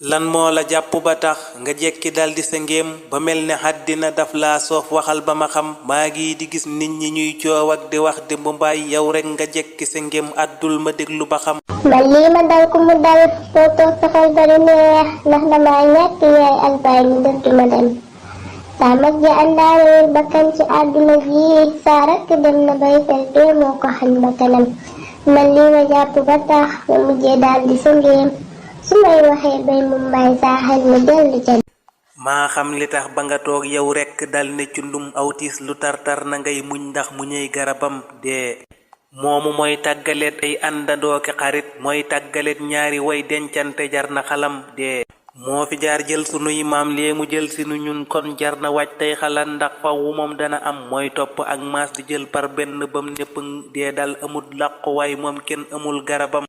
lan moo la jàpp ba tax nga jekki daldi sa ngéem ba mel ne àddina daf laa soof waxal ba ma xam maa ngi di gis nit ñi ñuy coow ak di wax di mbaay yow rek nga jekki sa ngéem àddul ma déglu ba xam. man lii ma dal ku mu dal soo toog sa xol bari neex ndax damaa ñàkk yaay ak baay ñu dëddu ma dem saa mag ja àndaale bakkan ci àdduna ji saa rekk dem na bay fel dee moo ko xañ ba kanam man lii ma jàpp ba tax nga mujjee daldi sa ngéem su may waxee bay mu may saa xel mu dellu ca maa xam li tax ba nga toog yow rekk dal ne cundum awtiis lu tar-tar na ngay muñ ndax mu ñëy garabam dee moomu mooy tàggaleet ay àndandoo ki xarit mooy tàggaleet ñaari way dencante jar na xalam dee moo fi jaar jël sunuy maam lee mu jël si nu ñun kon jar na wàcc tey xalaat ndax fawwu moom dana am mooy topp ak maas di jël par benn bam népp dee dal amul làquwaay moom kenn amul garabam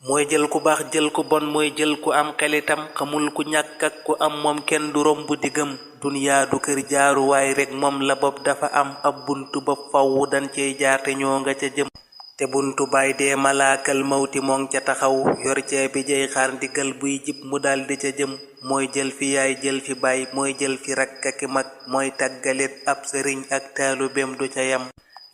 mooy jël ku baax jël ku bon mooy jël ku am xelitam xamul ku ñàkk ak ku am moom kenn du romb diggam duniyaa du kër jaaruwaay rek moom la bopp dafa am ab buntu ba fawwu dan cey jaar te ñoo nga ca jëm te buntu baay dee malaakal mawti moŋ ca taxaw yor cee bi jey xaar ndigal buy jib mu daldi ca jëm mooy jël fi yaay jël fi baay mooy jël fi rakk ak mag mooy tàggalit ab sëriñ ak taalubeem du ca yam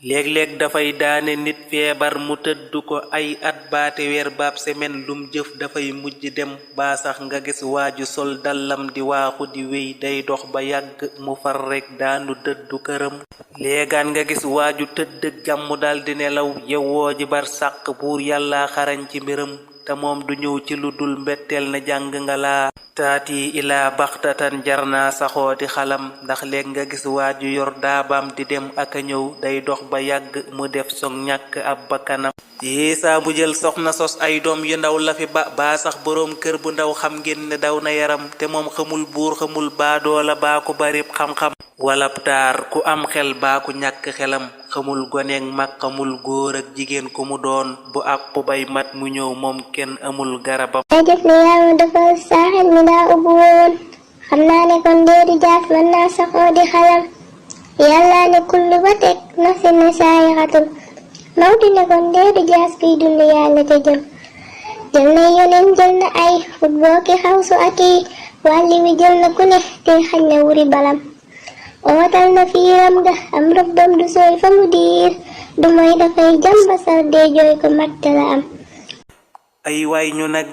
léeg-léeg dafay daane nit feebar mu tëdd ko ay at baate weer baab semaine lum jëf dafay mujj dem baa sax nga gis waaju sol dallam di waaxu di wéy day dox ba yàgg mu far rekk daanu dëddu këram léegaan nga gis waaju tëdd jàmm daldi nelaw yewwoo ji bar sàq buur yàlla xarañ ci mbiram te moom du ñëw ci lu dul mbetteel na jàng nga laa taati ilaa baxtatan jar naa saxooti xalam ndax léeg nga gis waaju yor daabaam di dem ak a ñëw day dox ba yàgg mu def soog ñàkk ab bakkanam yéesaa bu jël soxna sos ay doom yu ndaw la fi baa sax boroom kër bu ndaw xam ngeen ne daw na yaram te moom xamul buur xamul baadoola baa ku barib xam-xam walab taar ku am xel baa ku ñàkk xelam xamul goneeg mag xamul góor ak jigéen ku mu doon bu àpp bay mat mu ñëw moom kenn amul garabam ay def ne yaa ma dafa saaxel mi daa ubbu woon xam naa ne kon dee di jaas mën naa saxoo di xalam yàlla ne kullu ba teg nafsin ne saayixatul mawti ne kon dee di jaas kiy dund yàlla te jëm jël na yoneen jël na ay futboo ki xawsu ak yi wàlli wi jël na ku ne te xañ na wuri balam ootal na fiiram ga am rëbbam du sooy fa mu diir du mooy dafay jàmba sar dee jooy ko matt la am ay waay ñu nag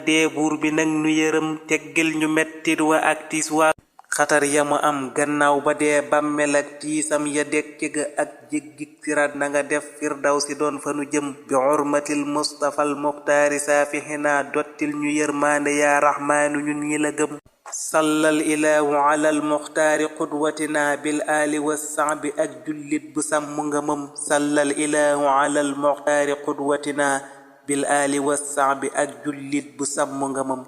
dee buur bi nag nu yërëm teggil ñu mettit wa ak tiis waa xatar ya mu am gannaaw ba dee bàmmel ak tiisam ya dekk ga ak jéggik siraat na nga def firdaw si doon fa nu jëm bi xurmatil mustafal muxtaari saafihina dottil ñu yërmaande yaa raxmaanu ñun ñi la gëm sallal ilaahu alal muxtaari qudwatina bil aali wa saabi ak jullit bu sàmm ngëmam sallal ilaahu alal muxtaari qudwatina bil aali wa saabi ak jullit bu sàmm ngëmam